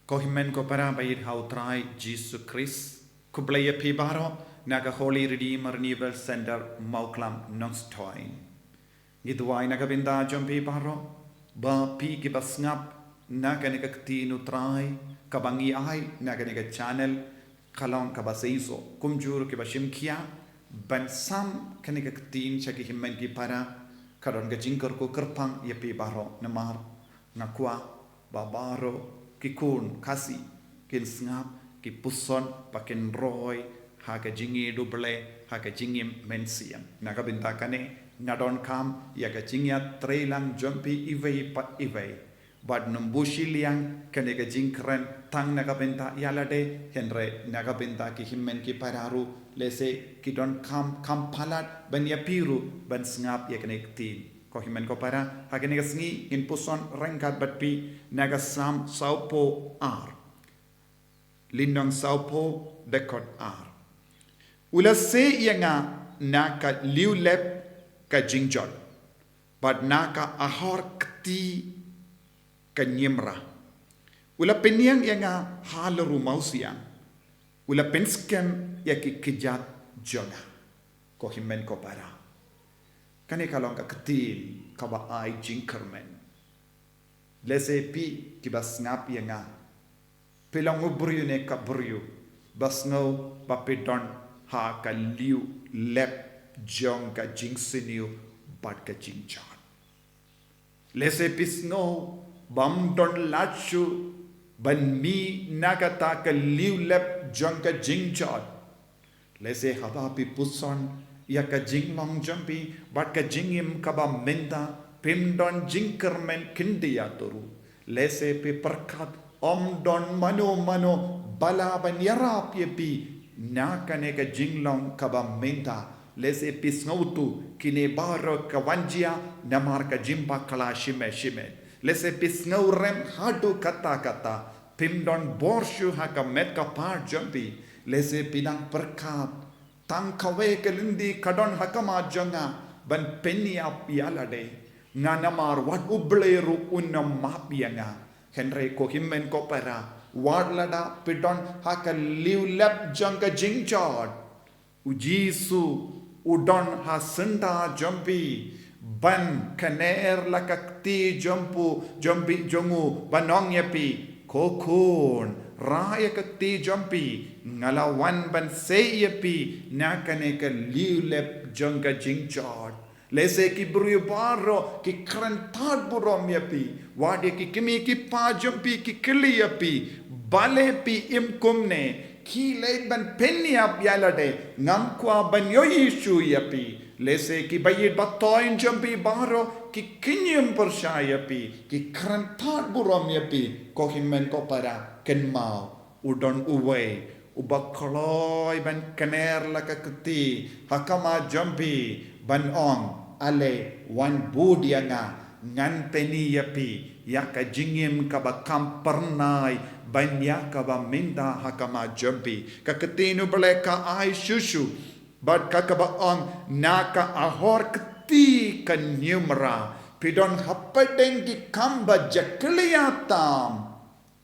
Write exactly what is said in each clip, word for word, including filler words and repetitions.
Ko hynmen ko para ba ïeit ha u Trai Jisu Khrist, khublei ïa phi baroh na ka Holy Redeemer Renewal Center, Mawklam, Nongstoiñ. Ngi duwai na ka bynta jong phi baroh, ba phi kiba sngap na kane ka ktien u Trai kaba ngi ai na kane ka channel, ka long kaba seisoh, kumjuh kiba shim khia ban sam kane ka ktien sha ki hynmen ki para, ka don ka jingkyrkhu kyrpang ïa phi baroh, namar nga kwah ba baroh ki khun Khasi kin sngap, ki puson, ba kin roi ha ka jingïeit U Blei, ha ka jingim mynsiem. Na ka bynta kane nga donkam ïa ka jingïatreilang jong phi iwei pa iwei. Bad ym bun shiliang kane ka jingkren tang na ka bynta ïa lade, hynrei na ka bynta ki hynmen ki para ruh, lehse ki donkam kham palat ban ïa phi ruh ban sngap ïa kane ka ktien. Ko hynmen ko para, ha kane ka sngi ngin puson ryngkat bad phi na ka Salm sawphew ar, lynnong sawphew, dkhot ar. U la sei ïa nga na ka liew lep ka jingjot, bad na ka ahor kti ka niamra. U la pynïeng ïa nga ha la ru mawsiang. U la pynskhem ïa ki kjat jong nga. Ko hynmen ko para, kane ka long ka ktien kaba ai jingkyrmen. Lehse phi kiba sngap ïa nga, phi long u briew ne ka briew ba sngew ba phi don ha ka liew lep jong ka jingsniew bad ka jingjot. Lehse phi sngew bym don lad shuh ban mih na kata ka liew lep jong ka jingjot. Lehse haba phi puson ïa ka jinglong jong phi bad ka jingim kaba mynta, phim don jingkyrmen khyndiat ruh. Lehse phi pyrkhat ym don mano mano ba lah ban ïarap ïa phi na kane ka jinglong kaba mynta. Lehse phi sngewthuh kine baroh ka wan jia namar ka jingbakla shimet shimet. Lehse phi sngewrem haduh katta katta, phim don bor shuh ha ka met ka phad jong phi. Lehse phi dang pyrkhat tang kawei ka lynti ka don ha khmat jong nga ban pynïap ïa lade. Nga namar wat U Blei ruh un ym map ïa nga. Hynrei ko hynmen ko para, wat lada phi don ha ka liew lep jong ka jingjot, U Jisu u don ha syndah jong phi ban kner la ka kti jong phi, jong phi, jong u, ban ong ïa phi, ko khun, rah ïa ka kti jong phi, nga la wan ban sei ïa phi na kane ka liew lep jong ka jingjot. Lehse ki briew baroh ki kren tad burom ïa phi. Wat ïa ki kmie ki kpa jong phi ki kylli ïa phi, balei phi im kumne? Khie leit ban pynïap ïa lade, ngam kwah ban ïohi shuh ïa phi. Lehse ki ba ïeit ba thoiñ jong phi baroh ki kynjum pyrshah ïa phi, ki kren tad burom ïa phi. Ko hynmen ko para, kynmaw, u don uwei uba kloi ban kner la ka kti ha khmat jong phi, ban ong, ale, wan bud ïa nga, ngan pyni ïa phi ïa ka jingim kaba kham phyrnai ban ïa kaba mynta ha khmat jong phi. Ka ktien U Blei ka ai shuh shuh bad ka kaba ong, na ka ahor kti ka niamra phi don hapdeng ki kham ba jakhlia tam.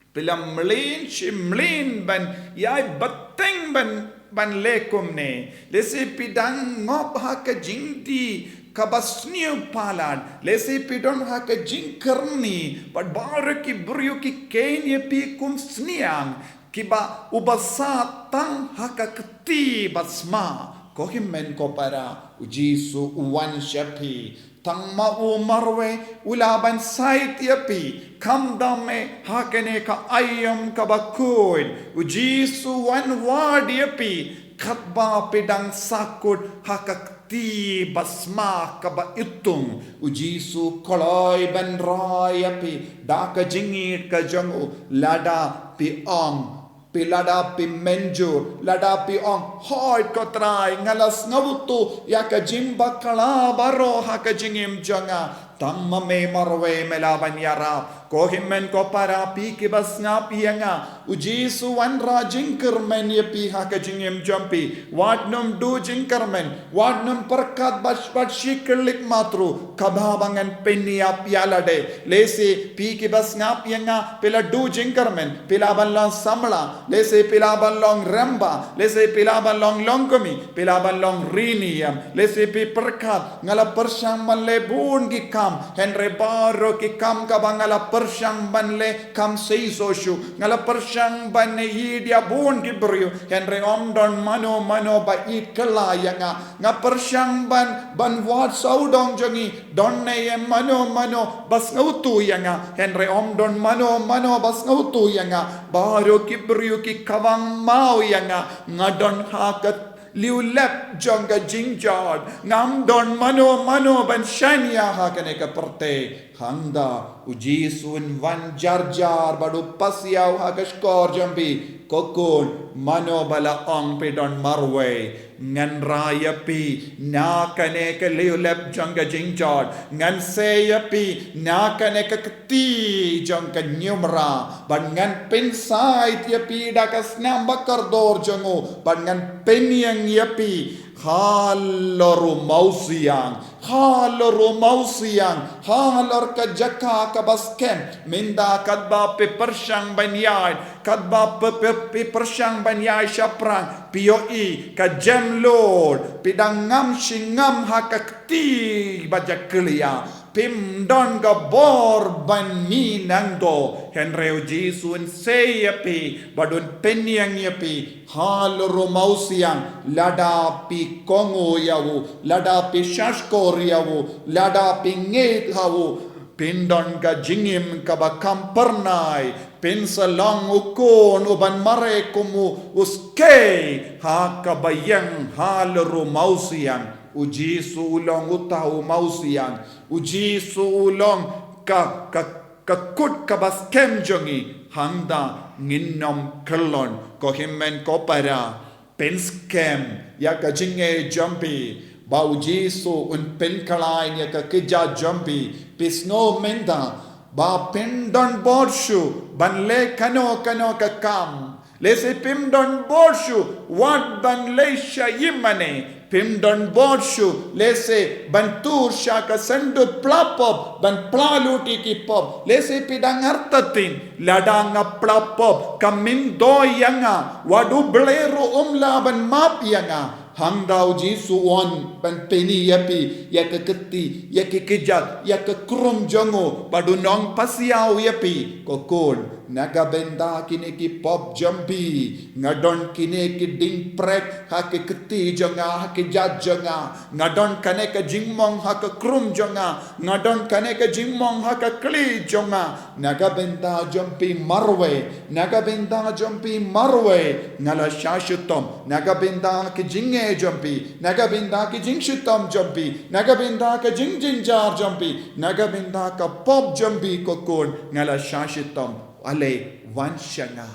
Phi la mlien shi mlien ban ïai bteng ban, ban leh kumne. Lehse phi dang ngop ha ka jingdih kaba sniew palat. Lehse phi don ha ka jingkyrni bad baroh ki briew ki kheiñ ïa phi kum sniang, kiba, uba sah tang ha ka kti ba sma. Ko hynmen ko para, U Jisu u wan sha phi. Tang ma u marwei u lah ban sait ïa phi, kham dam eh ha kane ka aïom kaba khuid. U Jisu wan wad ïa phi katba phi dang sahkut ha ka kti ba sma kaba iwtung. U Jisu kloi ban rai ïa phi da ka jingïeit ka jong u, lada phi ong, phi, lada phi mynjur, lada phi ong, hooid ko Trai, nga la sngewthuh ïa ka jingbakla baroh ha ka jingim jong nga. Tang ma me marwei me lah ban ïarap. Ko hynmen ko para, phi kiba sngap ïa nga, u Jisu u wanrah jingkyrmen ïa phi ha ka jingim jong phi. Wat nym duh jingkyrmen, wat nym pyrkhat ba, ba shi khyllipmat ruh, kaba ba ngan pynïap ïa lade. Lehse phi kiba sngap ïa nga, phi la duh jingkyrmen, phi lah ban long samla, lehse phi lah ban long rangbah, lehse phi lah ban long longkmie, phi lah ban long riewniam, lehse phi pyrkhat, nga la pyrshang ban leh bun ki kam, hynrei baroh ki kam kaba nga la pyrshang ban leh kam seisoh shuh. Nga la pyrshang ban ïeit ïa bun ki briew, hynrei ym don mano mano ba ïeit kylla ïa nga. Nga pyrshang ban, ban wad sawdong jong ngi, don ne em mano mano ba sngewthuh ïa nga, hynrei ym don mano mano ba sngewthuh ïa nga. Baroh ki briew ki khawang maw ïa nga. Nga don ha ka liulep jong ka jingjot, ngam don mano mano ban shaniah ha kane ka pyrthei. Hangta u Jisu un wan jar jar bad u pasiaw ha ka shkor jong phi. Ko khun, mano ba la ong phi don marwei, ngan rah ïa phi na kane ka liulep jong ka jingjot, ngan sei ïa phi na kane ka kti jong ka niumra, bad ngan pynsait ïa phi da ka snam ba kordor jong u, bad ngan pynïeng ïa phi halor u mawsiang, halor u mawsiang, halor ka jaka kaba skhem. Mynta katba phi pyrshang ban ïaid, katba phi, phi, phi pyrshang ban ïaid shaphrang, phi ïohi ka jem lor, phi dang ngam shi ngam ha ka kti ba jakhlia. Phim don ka bor ban mih nangto, hynrei u Jisu un sei ïa phi bad un pynïeng ïa phi halor u mawsiang. Lada phi kohnguh ïa u, lada phi shahshkor ïa u, lada phi ngeit ha u, phin don ka jingim kaba kham phyrnai. Phin sa long u khun uban mareh kum u, u skei ha kaba ïeng halor u mawsiang. U Jisu u long uta u mawsiang. U Jisu u long ka, ka, ka kut kaba skhem jong ngi. Hangta ngin ym khyllon. Ko hynmen ko para, pynskhem ïa ka jingngeit jong phi ba u Jisu un pynkhlaiñ ïa ka kjat jong phi. Phi sngew mynta ba phim don bor shuh ban leh kano kano ka kam. Lehse phim don bor shuh wat ban leit sha ïingmane. Phim don bor shuh lehse ban tur sha ka syndu phla pop ban phla lut ïa ki pop. Lehse phi dang artatien, lada nga phla pop kam myntoi ïa nga, wat u Blei ruh um lah ban map ïa nga. Hangta u Jisu un wan ban pyni ïa phi ïa ka kti, ïa ki kjat, ïa ka krum jong u, bad un ong pasiaw ïa phi, ko khun, na ka bynta kine ki pop jong phi nga don kine ki diengphna ha ka kti jong nga, ha ka kjat jong nga. Nga don kane ka jingmong ha ka krum jong nga. Nga don kane ka jingmong ha ka khlieh jong nga. Na ka bynta jong phi marwei, na ka bynta jong phi marwei nga la shah shitom. Na ka bynta ka jingngeit jong phi, na ka bynta ka jingshitom jong phi, na ka bynta ka jingjynjar jong phi, na ka bynta ka pop jong phi, ko khun, nga la shah shitom. Ale wan sha nga.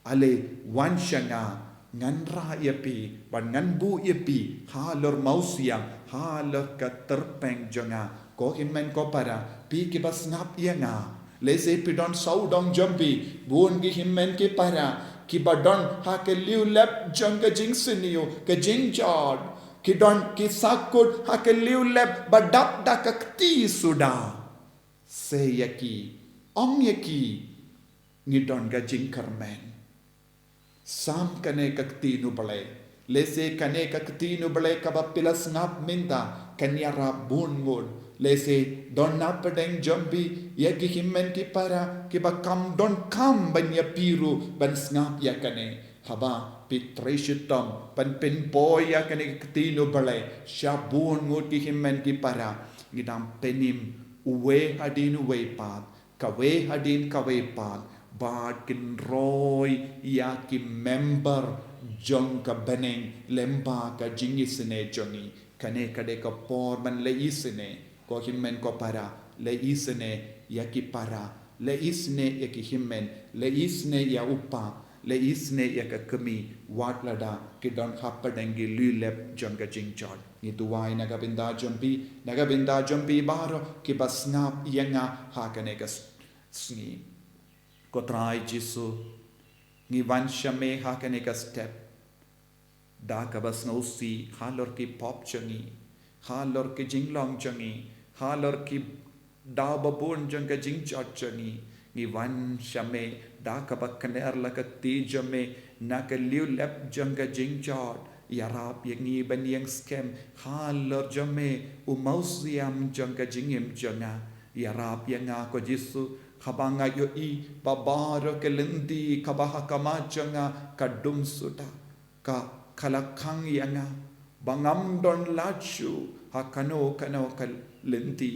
Ale wan sha nga, ngan rah ïa phi bad ngan buh ïa phi halor mawsiang, halor ka tyrpeng jong nga. Ko hynmen ko para, phi kiba sngap ïa nga, lehse phi don sawdong jong phi, bun ki hynmen ki para kiba don ha ka liulep jong ka jingsniew, ka jingjot. Ki don ki sahkut ha ka liulep ba dap da ka kti suda. Sei ïa ki, ong ïa ki, ngi don ka jingkyrmen. Sam kane ka ktien u Blei. Lehse kane ka ktien u Blei kaba phi la sngap mynta kan ïarap bun ngut. Lehse don na pdeng jong phi ïa ki hynmen ki para kiba kham donkam ban ïa phi ruh ban sngap ïa kane. Haba phi trei shitom ban pynpoi ïa kane ka ktien u Blei sha bun ngut ki hynmen ki para, ngi dang pynim uwei hadien uwei pat, kawei hadien kawei pat, bad kin roi ïa ki member jong ka bneng lyngba ka jingisynei jong ngi. Kane ka dei ka por ban leh isynei. Ko hynmen ko para, leh isynei ïa ki para, leh isynei ïa ki hynmen, leh isynei ïa u kpa, leh isynei ïa ka kmie, wat lada ki don hapdeng ki liulep jong ka jingjot. Ngi duwai na ka bynta jong phi, na ka bynta jong phi baroh kiba sngap ïa nga ha kane ka s-, Sngi. Ko Trai Jisu, ngi wan sha me ha kane ka step da kaba sngewsih halor ki pop jong ngi, halor ki jinglong jong ngi, halor ki daw babun jong ka jingjot jong ngi. Ngi wan sha me da kaba kner la ka kti jong me na ka liulep jong ka jingjot. Ïarap ïa ngi ban ïeng skhem halor jong me, u mawsiam jong ka jingim jong nga. Ïarap ïa nga ko Jisu, haba nga ïohi ba baroh ka lynti kaba ha khmat jong nga ka dum suda, ka, ka la khang ïa nga ba ngam don lad shuh ha kano kano ka lynti.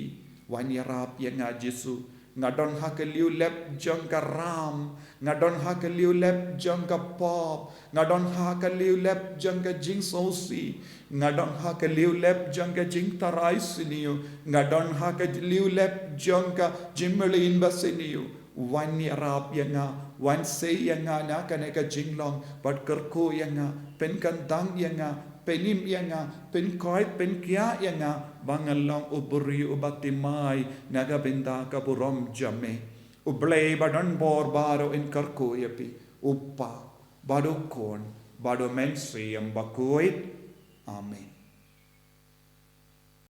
Wan ïarap ïa nga Jisu. Nga don ha ka liulep jong ka ram, nga don ha ka liulep jong ka pop, nga don ha ka liulep jong ka jingsngewsih, nga don ha ka liulep jong ka jingtharai sniew, nga don ha ka liulep jong ka jingmlien basniew. Wan ïarap ïa nga, wan sei ïa nga na kane ka jinglong, bad kyrkhu ïa nga, pynkyntang ïa nga, pynim ïa nga, pynkhuid pynkhiah ïa nga ba ngan long u briew uba thymmai na ka bynta ka burom jong me. U Blei ba don bor baroh un kyrkhu ïa phi, u Kpa bad u Khun bad u Mynsiem Bakhuid. Amen.